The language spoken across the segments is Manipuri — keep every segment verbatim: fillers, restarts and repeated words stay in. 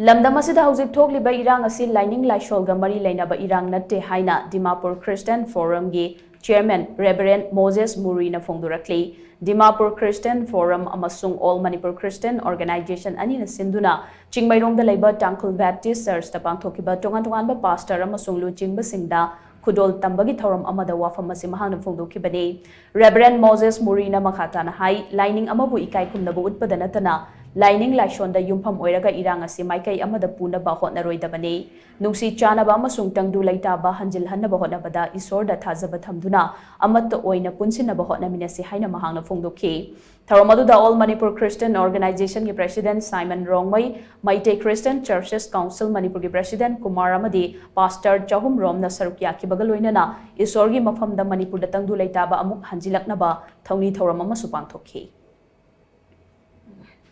ꯂꯝꯗꯝ ꯑꯁꯤꯗ ꯍꯧꯖꯤꯛ ꯊꯣꯛꯂꯤꯕ ꯏꯔꯥꯡ ꯑꯁꯤ ꯂꯥꯏꯅꯤꯡ ꯂꯥꯏꯁꯣꯜꯒ ꯃꯔꯤ ꯂꯩꯅꯕ ꯏꯔꯥꯡ ꯅꯠꯇꯦ ꯍꯥꯏꯅ ꯗꯤꯃꯥꯄꯨꯔ ꯈ꯭ꯔꯤꯁꯇꯤꯌꯥꯟ ꯐꯣꯔꯝꯒꯤ ꯆꯦꯌꯔꯃꯦꯟ ꯔꯦꯚꯔꯦꯟ ꯃꯣꯖꯦꯁ ꯃꯨꯔꯤꯅ ꯐꯣꯡꯗꯣꯔꯛꯂꯤ꯫ ꯗꯤꯃꯥꯄꯨꯔ ꯈ꯭ꯔꯤꯁꯇꯤꯌꯥꯟ ꯐꯣꯔꯝ ꯑꯃꯁꯨꯡ ꯑꯣꯜ ꯃꯅꯤꯄꯨꯔ ꯈ꯭ꯔꯤꯁꯇꯤꯌꯥꯟ ꯑꯣꯔꯒꯅꯥꯏꯖꯦꯁꯟ ꯑꯅꯤꯅ ꯁꯤꯟꯗꯨꯅ ꯆꯤꯡꯃꯩꯔꯣꯡꯗ ꯂꯩꯕ ꯇꯥꯡꯈꯨꯜ ꯕꯦꯞꯇꯤꯁ ꯆꯔꯆꯇ ꯄꯥꯡꯊꯣꯛꯈꯤꯕ ꯇꯣꯉꯥꯟ ꯇꯣꯉꯥꯟꯕ ꯄꯥꯁꯇꯔ ꯑꯃꯁꯨꯡ ꯂꯨꯆꯤꯡꯕꯁꯤꯡꯗ ꯈꯨꯗꯣꯜ ꯇꯝꯕꯒꯤ ꯊꯧꯔꯝ ꯑꯃꯗ ꯋꯥꯐꯝ ꯑꯁꯤ ꯃꯍꯥꯛꯅ ꯐꯣꯡꯗꯣꯛꯈꯤꯕꯅꯤ꯫ ꯔꯦꯚꯔꯦꯟ ꯃꯣꯖꯦꯁ ꯃꯨꯔꯤꯅ ꯃꯈꯥ ꯇꯥꯅ ꯍꯥꯏ, ꯂꯥꯏꯅꯤꯡ ꯑꯃꯕꯨ ꯏꯀꯥꯏ ꯈꯨꯝꯅꯕ ꯎꯠꯄꯗ ꯅꯠꯇꯅ ꯂꯥꯏꯅꯤꯡ ꯂꯥꯏꯁꯣꯟꯗ ꯌꯨꯝꯐꯝ ꯑꯣꯏꯔꯒ ꯏꯔꯥꯡ ꯑꯁꯤ ꯃꯥꯏꯀꯩ ꯑꯃꯗ ꯄꯨꯅꯕ ꯍꯣꯠꯅꯔꯣꯏꯗꯕꯅꯤ꯫ ꯅꯨꯡꯁꯤ ꯆꯥꯟꯅꯕ ꯑꯃꯁꯨꯡ ꯇꯪꯗꯨ ꯂꯩꯇꯥꯕ ꯍꯟꯖꯤꯜꯍꯟꯅꯕ ꯍꯣꯠꯅꯕꯗ ꯏꯁꯣꯔꯗ ꯊꯥꯖꯕ ꯊꯝꯗꯨꯅ ꯑꯃꯠꯇ ꯑꯣꯏꯅ ꯄꯨꯟꯁꯤꯟꯅꯕ ꯍꯣꯠꯅꯃꯤꯟꯅꯁꯤ ꯍꯥꯏꯅ ꯃꯍꯥꯛꯅ ꯐꯣꯡꯗꯣꯛꯈꯤ꯫ ꯊꯧꯔꯝ ꯑꯗꯨꯗ ꯑꯣꯜ ꯃꯅꯤꯄꯨꯔ ꯈ꯭ꯔꯤꯁꯇꯤꯌꯟ ꯑꯣꯔꯒꯅꯥꯏꯖꯦꯁꯟꯒꯤ president Simon Rongmei, Meitei Christian churches council ꯃꯅꯤꯄꯨꯔꯒꯤ ꯄ꯭ꯔꯦꯁꯤꯗꯦꯟꯠ ꯀꯨꯃꯥꯔ ꯑꯃꯗꯤ ꯄꯥꯁꯇꯔ ꯆꯍꯨꯝ ꯔꯣꯝꯅ ꯁꯔꯨꯛ ꯌꯥꯈꯤꯕꯒ ꯂꯣꯏꯅꯅ ꯏꯁꯣꯔꯒꯤ ꯃꯐꯝꯗ ꯃꯅꯤꯄꯨꯔꯗ ꯇꯪꯗꯨ ꯂꯩꯇꯥꯕ ꯑꯃꯨꯛ ꯍꯟꯖꯤꯜꯂꯛꯅꯕ ꯊꯧꯅꯤ ꯊꯧꯔꯝ ꯑꯃꯁꯨ ꯄꯥꯡꯊꯣꯛꯈꯤ꯫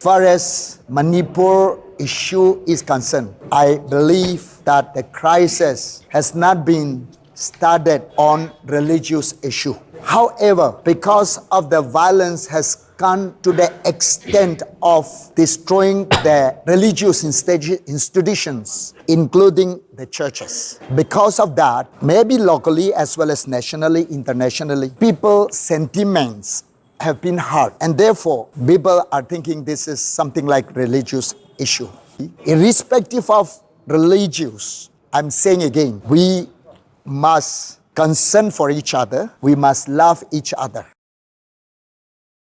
Far as Manipur issue is concerned, I believe that the crisis has not been started on religious issue. However, because of the violence has come to the extent of destroying the religious institutions, including the churches. Because of that, maybe locally as well as nationally, internationally, people sentiments have been hurt, and therefore people are thinking this is something like religious issue. Irrespective of religious, I'm saying again, we must concern for each other, we must love each other.